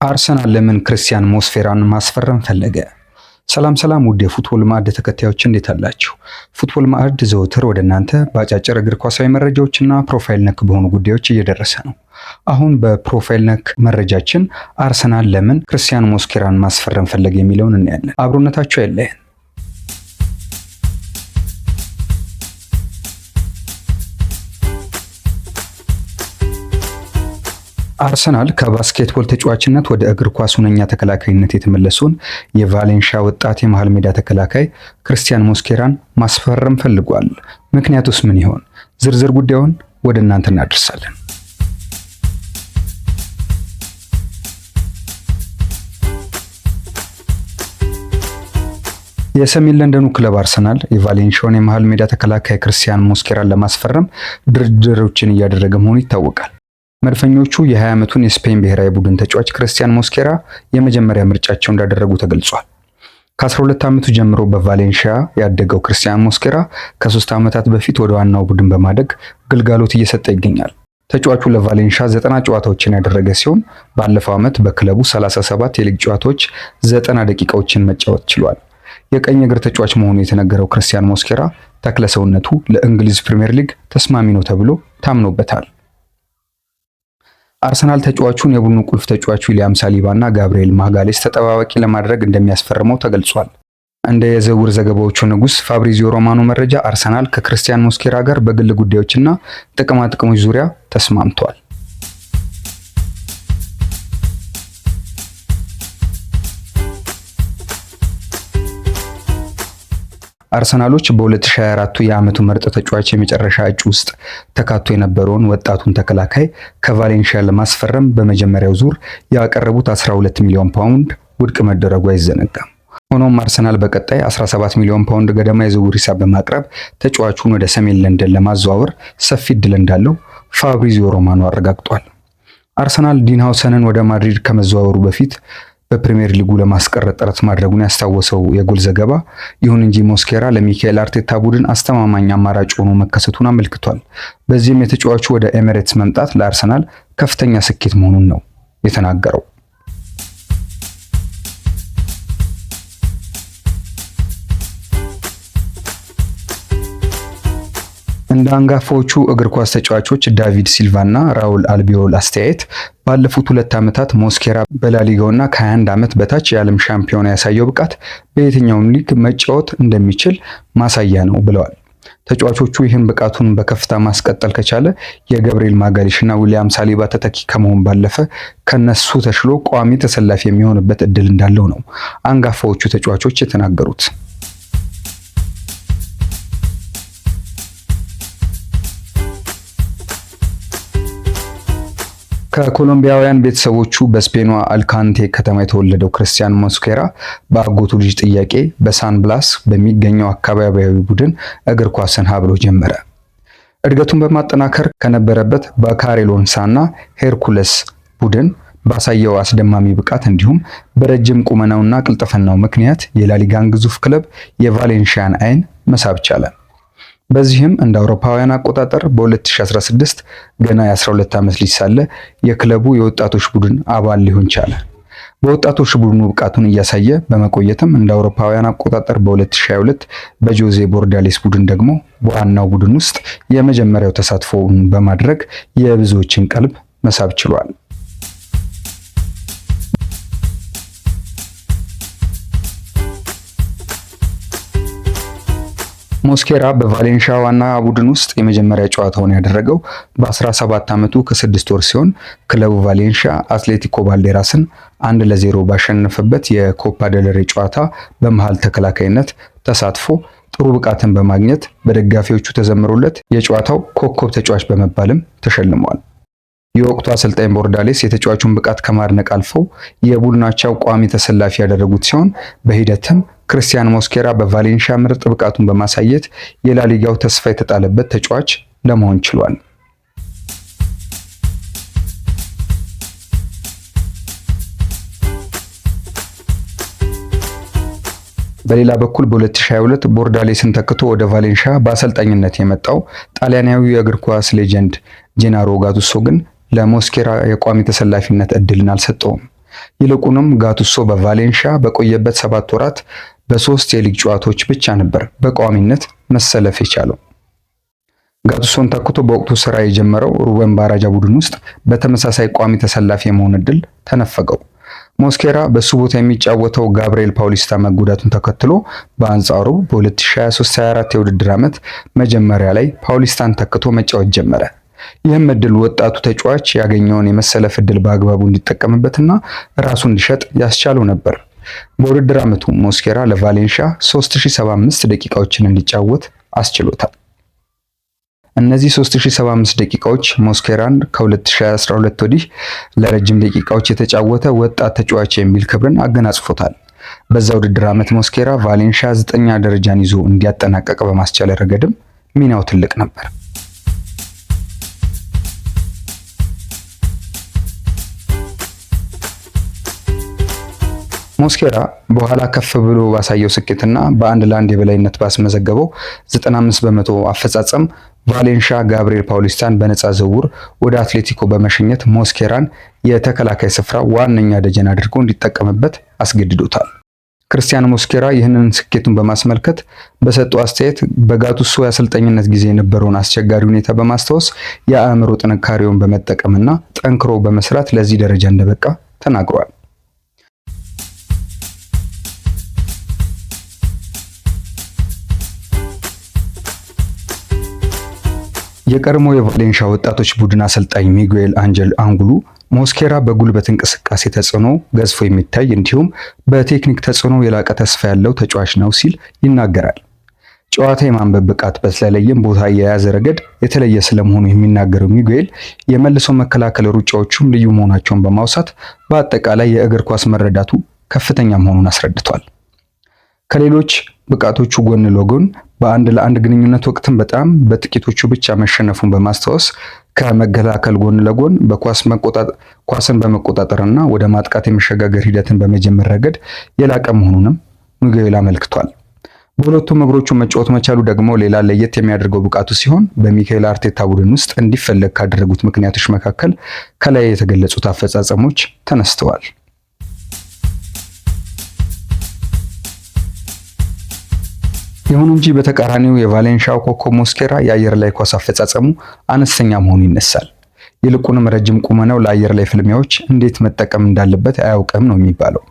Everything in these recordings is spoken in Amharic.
አርሰናል ለምን ክርስቲያን ሞስኬራን ማስፈረም ፈለገ? ሰላም ሰላም፣ ውድ የፉትቦል ማዕድ ተከታዮች እንዴት አላችሁ? ፉትቦል ማዕድ ዘወትር ወደ እናንተ በአጫጭር እግር ኳሳዊ መረጃዎችና profile ነክ በሆኑ ጉዳዮች እየደረሰ ነው። አሁን በ profile ነክ መረጃችን አርሰናል ለምን ክርስቲያን ሞስኬራን ማስፈረም ፈለገ የሚለውን እናያለን። አብሮነታችሁ አይለየን። አርሰናል ከ basketball ተጫዋችነት ወደ እግር ኳስ ሁነኛ ተከላካይነት የተመለሰውን የቫሌንሺያ ወጣት የመሃል ሜዳ ተከላካይ ክርስቲያን ሞስኬራን ማስፈረም ፈልጓል። ምክንያቱስ ምን ይሆን? ዝርዝር ጉዳዩን ወደ እናንተ እናደርሳለን። የሰሜን ለንደኑ ክለብ አርሰናል የቫሌንሺያውን የመሃል ሜዳ ተከላካይ ክርስቲያን ሞስኬራን ለማስፈረም ድርድሮችን እያደረገ መሆኑ ይታወቃል። መድፈኞቹ የ20 ዓመቱን የስፔን ብሔራዊ ቡድን ተጫዋች ክርስቲያን ሞስኬራ የመጀመሪያ ምርጫቸው እንዳደረጉ ተገልጿል። ከ12 ዓመቱ ጀምሮ በቫሌንሺያ ያደገው ክርስቲያን ሞስኬራ ከ3 ዓመታት በፊት ወደ ዋናው ቡድን በማደግ ግልጋሎት እየሰጠ ይገኛል። ተጫዋቹ ለቫሌንሺያ 90 ጨዋታዎችን ያደረገ ሲሆን ባለፈው ዓመት በክለቡ 37 የሊግ ጨዋታዎች 90 ደቂቃዎችን መጫወት ችሏል። የቀኝ እግር ተጫዋች መሆኑ የተነገረው ክርስቲያን ሞስኬራ ተክለሰውነቱ ለእንግሊዝ ፕሪምየር ሊግ ተስማሚ ነው ተብሎ ታምኖበታል። አርሰናል ተጫዋቹን የቡድኑ ቁልፍ ተጫዋች ዊሊያም ሳሊባ እና ጋብርኤል ማጋሌስ ተጠባባቂ ለማድረግ እንደሚያስፈርመው ተገልጿል። እንደ የዝውውር ዘገባዎቹ ንጉስ ፋብሪዚዮ ሮማኖ መረጃ አርሰናል ከክርስቲያን ሞስኬራ ጋር በግል ጉዳዮችና ጥቅማ ጥቅሞች ዙሪያ ተስማምቷል። አርሰናሎች በ2024 የዓመቱ ምርጥ ተጫዋች የመጨረሻ እጩ ውስጥ ተካቶ የነበረውን ወጣቱን ተከላካይ ከቫሌንሺያ ለማስፈረም በመጀመሪያው ዙር ያቀረቡት 12 ሚሊዮን ፓውንድ ውድቅ መደረጉ አይዘነጋም። ሆኖም አርሰናል በቀጣይ 17 ሚሊዮን ፓውንድ ገደማ የዝውውር ሂሳብ በማቅረብ ተጫዋቹን ወደ ሰሜን ለንደን ለማዘዋወር ሰፊ እድል እንዳለው ፋብሪዚዮ ሮማኖ አረጋግጧል። አርሰናል ዲን ሃውሰንን ወደ ማድሪድ ከመዘዋወሩ በፊት በፕሪሚየር ሊጉ ለማስቀረት ጥረት ማድረጉን ያስታወሰው የጎል ዘገባ፣ ይሁን እንጂ ሞስኬራ ለሚካኤል አርቴታ ቡድን አስተማማኝ አማራጭ ሆኖ መከሰቱን አመልክቷል። በዚህም የተጫዋቹ ወደ ኤሚሬትስ መምጣት ለአርሰናል ከፍተኛ ስኬት መሆኑን ነው የተናገረው። እንደ አንጋፋዎቹ እግር ኳስ ተጫዋቾች ዳቪድ ሲልቫ እና ራውል አልቢዮል አስተያየት ባለፉት 2 ዓመታት ሞስኬራ በላሊጋውና ከ21 ዓመት በታች የዓለም ሻምፒዮና ያሳየው ብቃት በየትኛውም ሊግ መጫወት እንደሚችል ማሳያ ነው ብለዋል። ተጫዋቾቹ ይህን ብቃቱን በከፍታ ማስቀጠል ከቻለ የገብርኤል ማጋሊሽ እና ዊሊያም ሳሊባ ተተኪ ከመሆን ባለፈ ከነሱ ተሽሎ ቋሚ ተሰላፊ የሚሆንበት እድል እንዳለው ነው አንጋፋዎቹ ተጫዋቾች የተናገሩት። ከኮሎምቢያውያን ቤተሰቦቹ በስፔኗ አልካንቴ ከተማ የተወለደው ክርስቲያን ሞስኬራ በአጎቱ ልጅ ጥያቄ በሳን ብላስ በሚገኘው አካባቢያዊ ቡድን እግር ኳስን ሀ ብሎ ጀመረ። እድገቱን በማጠናከር ከነበረበት በካሬሎንሳና ሄርኩለስ ቡድን ባሳየው አስደማሚ ብቃት እንዲሁም በረጅም ቁመናውና ቅልጥፍናው ምክንያት የላሊጋን ግዙፍ ክለብ የቫሌንሺያን አይን መሳብ ቻለ። በዚህም እንደ አውሮፓውያን አቆጣጠር በ2016 ገና የ12 ዓመት ልጅ ሳለ የክለቡ የወጣቶች ቡድን አባል ሊሆን ቻለ። በወጣቶች ቡድኑ ብቃቱን እያሳየ በመቆየትም እንደ አውሮፓውያን አቆጣጠር በ2022 በጆዜ ቦርዳሌስ ቡድን ደግሞ በዋናው ቡድን ውስጥ የመጀመሪያው ተሳትፎውን በማድረግ የብዙዎችን ቀልብ መሳብ ችሏል። ሞስኬራ በቫሌንሺያ ዋና ቡድን ውስጥ የመጀመሪያ ጨዋታውን ያደረገው በ17 ዓመቱ ከ6 ወር ሲሆን ክለቡ ቫሌንሺያ አትሌቲኮ ባልዴራስን 1-0 ባሸነፈበት የኮፓ ደልሬ ጨዋታ በመሃል ተከላካይነት ተሳትፎ ጥሩ ብቃትን በማግኘት በደጋፊዎቹ ተዘምሮለት የጨዋታው ኮከብ ተጫዋች በመባልም ተሸልሟል። የወቅቱ አሰልጣኝ ቦርዳሌስ የተጫዋቹን ብቃት ከማድነቅ አልፈው የቡድናቸው ቋሚ ተሰላፊ ያደረጉት ሲሆን በሂደትም ክርስቲያን ሞስኬራ በቫሌንሺያ ምርጥ ብቃቱን በማሳየት የላሊጋው ተስፋ የተጣለበት ተጫዋች ለመሆን ችሏል። በሌላ በኩል በ2022 ቦርዳሌስን ተክቶ ወደ ቫሌንሺያ በአሰልጣኝነት የመጣው ጣሊያናዊው የእግር ኳስ legend ጄናሮ ጋቱሶ ግን ለሞስኬራ የቋሚ ተሰላፊነት እድልን አልሰጠውም። ይልቁንም ጋቱሶ በቫሌንሺያ በቆየበት 7 ወራት በ3 የሊግ ጨዋታዎች ብቻ ነበር በቋሚነት መሰለፍ የቻለው። ጋቱሶን ተክቶ በወቅቱ ስራ የጀመረው ሩበን ባራጃ ቡድን ውስጥ በተመሳሳይ ቋሚ ተሰላፊ የመሆን እድል ተነፈገው። ሞስኬራ በሱ ቦታ የሚጫወተው ጋብርኤል ፓውሊስታ መጎዳቱን ተከትሎ በአንጻሩ በ2023/24 የውድድር ዓመት መጀመሪያ ላይ ፓውሊስታን ተክቶ መጫወት ጀመረ። ይህም እድል ወጣቱ ተጫዋች ያገኘውን የመሰለፍ እድል በአግባቡ እንዲጠቀምበትና ራሱን እንዲሸጥ ያስቻለው ነበር። በውድድር ዓመቱ ሞስኬራ ለቫሌንሺያ 3075 ደቂቃዎችን እንዲጫወት አስችሎታል። እነዚህ 3075 ደቂቃዎች ሞስኬራን ከ2012 ወዲህ ለረጅም ደቂቃዎች የተጫወተ ወጣት ተጫዋች የሚል ክብርን አጎናጽፎታል። በዛ ውድድር ዓመት ሞስኬራ ቫሌንሺያ 9ኛ ደረጃን ይዞ እንዲያጠናቀቅ በማስቻል ረገድም ሚናው ትልቅ ነበር። ሞስኬራ በኋላ ከፍ ብሎ ባሳየው ስኬትና በአንድ ለአንድ የበላይነት ባስመዘገበው 95% አፈጻጸም ቫሌንሺያ ጋብሪኤል ፓውሊስታን በነፃ ዝውውር ወደ አትሌቲኮ በመሸኘት ሞስኬራን የተከላካይ ስፍራ ዋነኛ ደጀን አድርጎ እንዲጠቀምበት አስገድዶታል። ክርስቲያን ሞስኬራ ይህንን ስኬቱን በማስመልከት በሰጠው አስተያየት በጋቱሶ የአሰልጣኝነት ጊዜ የነበረውን አስቸጋሪ ሁኔታ በማስታወስ የአእምሮ ጥንካሬውን በመጠቀምና ጠንክሮ በመስራት ለዚህ ደረጃ እንደበቃ ተናግሯል። የቀድሞ የቫሌንሺያ ወጣቶች ቡድን አሰልጣኝ ሚጉኤል አንጀል አንጉሉ ሞስኬራ በጉልበት እንቅስቃሴ ተጽዕኖ ገዝፎ የሚታይ እንዲሁም በቴክኒክ ተጽዕኖ የላቀ ተስፋ ያለው ተጫዋች ነው ሲል ይናገራል። ጨዋታ የማንበብ ብቃት በተለይም ቦታ የያዘ ረገድ የተለየ ስለመሆኑ የሚናገረው ሚጉኤል የመልሶ መከላከል ሩጫዎቹም ልዩ መሆናቸውን በማውሳት በአጠቃላይ የእግር ኳስ መረዳቱ ከፍተኛ መሆኑን አስረድቷል። ከሌሎች ብቃቶቹ ጎን ለጎን በአንድ ለአንድ ግንኙነት ወቅትም በጣም በጥቂቶቹ ብቻ መሸነፉን በማስታወስ ከመከላከል ጎን ለጎን በኳስ ኳስን በመቆጣጠርና ወደ ማጥቃት የመሸጋገር ሂደትን በመጀመር ረገድ የላቀ መሆኑንም ሚጉኤል አመልክቷል። በሁለቱም እግሮቹ መጫወት መቻሉ ደግሞ ሌላ ለየት የሚያደርገው ብቃቱ ሲሆን በሚካኤል አርቴታ ቡድን ውስጥ እንዲፈለግ ካደረጉት ምክንያቶች መካከል ከላይ የተገለጹት አፈጻጸሞች ተነስተዋል። ይሁን እንጂ በተቃራኒው የቫሌንሺያው ኮከብ ሞስኬራ የአየር ላይ ኳስ አፈጻጸሙ አነስተኛ መሆኑ ይነሳል። ይልቁንም ረጅም ቁመናው ለአየር ላይ ፍልሚያዎች እንዴት መጠቀም እንዳለበት አያውቅም ነው የሚባለው።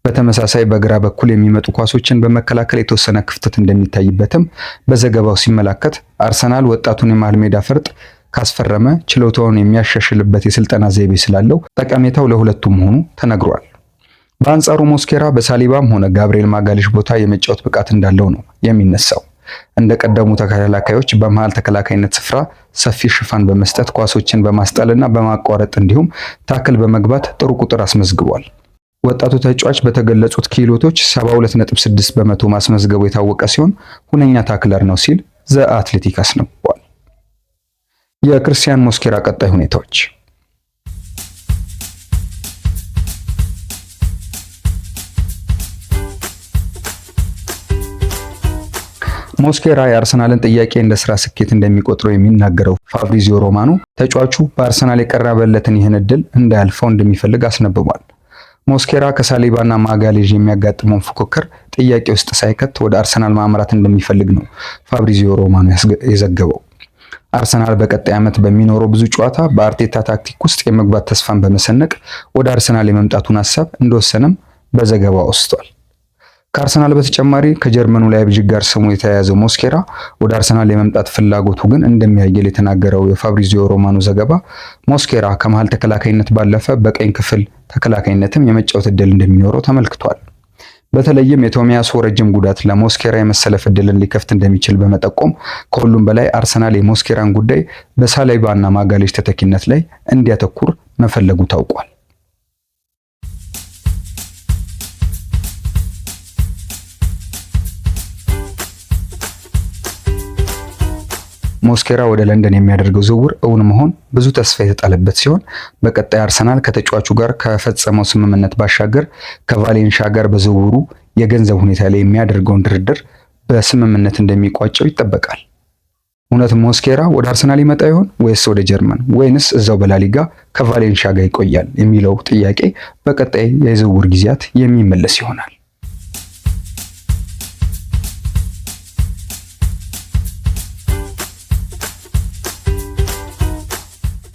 በተመሳሳይ በግራ በኩል የሚመጡ ኳሶችን በመከላከል የተወሰነ ክፍተት እንደሚታይበትም በዘገባው ሲመላከት፣ አርሰናል ወጣቱን የመሃል ሜዳ ፈርጥ ካስፈረመ ችሎታውን የሚያሻሽልበት የስልጠና ዘይቤ ስላለው ጠቀሜታው ለሁለቱም መሆኑ ተነግሯል። በአንጻሩ ሞስኬራ በሳሊባም ሆነ ጋብርኤል ማጋሌሽ ቦታ የመጫወት ብቃት እንዳለው ነው የሚነሳው። እንደ ቀደሙ ተከላካዮች በመሃል ተከላካይነት ስፍራ ሰፊ ሽፋን በመስጠት ኳሶችን በማስጣልና በማቋረጥ እንዲሁም tackle በመግባት ጥሩ ቁጥር አስመዝግቧል። ወጣቱ ተጫዋች በተገለጹት ክህሎቶች 72.6% ማስመዝገቡ የታወቀ ሲሆን ሁነኛ tackler ነው ሲል ዘ አትሌቲክ አስነብቧል። የክርስቲያን ሞስኬራ ቀጣይ ሁኔታዎች። ሞስኬራ የአርሰናልን ጥያቄ እንደ ስራ ስኬት እንደሚቆጥረው የሚናገረው ፋብሪዚዮ ሮማኖ ተጫዋቹ በአርሰናል የቀረበለትን ይህን እድል እንዳያልፈው እንደሚፈልግ አስነብቧል። ሞስኬራ ከሳሊባና ማጋሌዥ የሚያጋጥመውን ፉክክር ጥያቄ ውስጥ ሳይከት ወደ አርሰናል ማምራት እንደሚፈልግ ነው ፋብሪዚዮ ሮማኖ የዘገበው። አርሰናል በቀጣይ ዓመት በሚኖረው ብዙ ጨዋታ በአርቴታ ታክቲክ ውስጥ የመግባት ተስፋን በመሰነቅ ወደ አርሰናል የመምጣቱን ሀሳብ እንደወሰነም በዘገባው አውስቷል። ከአርሰናል በተጨማሪ ከጀርመኑ ላይፕዚግ ጋር ስሙ የተያያዘው ሞስኬራ ወደ አርሰናል የመምጣት ፍላጎቱ ግን እንደሚያየል የተናገረው የፋብሪዚዮ ሮማኖ ዘገባ ሞስኬራ ከመሃል ተከላካይነት ባለፈ በቀኝ ክፍል ተከላካይነትም የመጫወት እድል እንደሚኖረው ተመልክቷል። በተለይም የቶሚያሱ ረጅም ጉዳት ለሞስኬራ የመሰለፍ እድልን ሊከፍት እንደሚችል በመጠቆም ከሁሉም በላይ አርሰናል የሞስኬራን ጉዳይ በሳላይባና ማጋሌሽ ተተኪነት ላይ እንዲያተኩር መፈለጉ ታውቋል። ሞስኬራ ወደ ለንደን የሚያደርገው ዝውውር እውን መሆን ብዙ ተስፋ የተጣለበት ሲሆን በቀጣይ አርሰናል ከተጫዋቹ ጋር ከፈጸመው ስምምነት ባሻገር ከቫሌንሻ ጋር በዝውውሩ የገንዘብ ሁኔታ ላይ የሚያደርገውን ድርድር በስምምነት እንደሚቋጨው ይጠበቃል። እውነት ሞስኬራ ወደ አርሰናል ይመጣ ይሆን ወይስ ወደ ጀርመን ወይንስ እዛው በላሊጋ ከቫሌንሺያ ጋር ይቆያል የሚለው ጥያቄ በቀጣይ የዝውውር ጊዜያት የሚመለስ ይሆናል።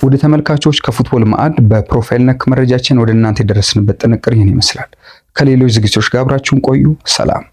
ውድ ተመልካቾች፣ ከፉትቦል ማዕድ በ profile ነክ መረጃችን ወደ እናንተ የደረስንበት ጥንቅር ይህን ይመስላል። ከሌሎች ዝግጅቶች ጋር አብራችሁን ቆዩ። ሰላም።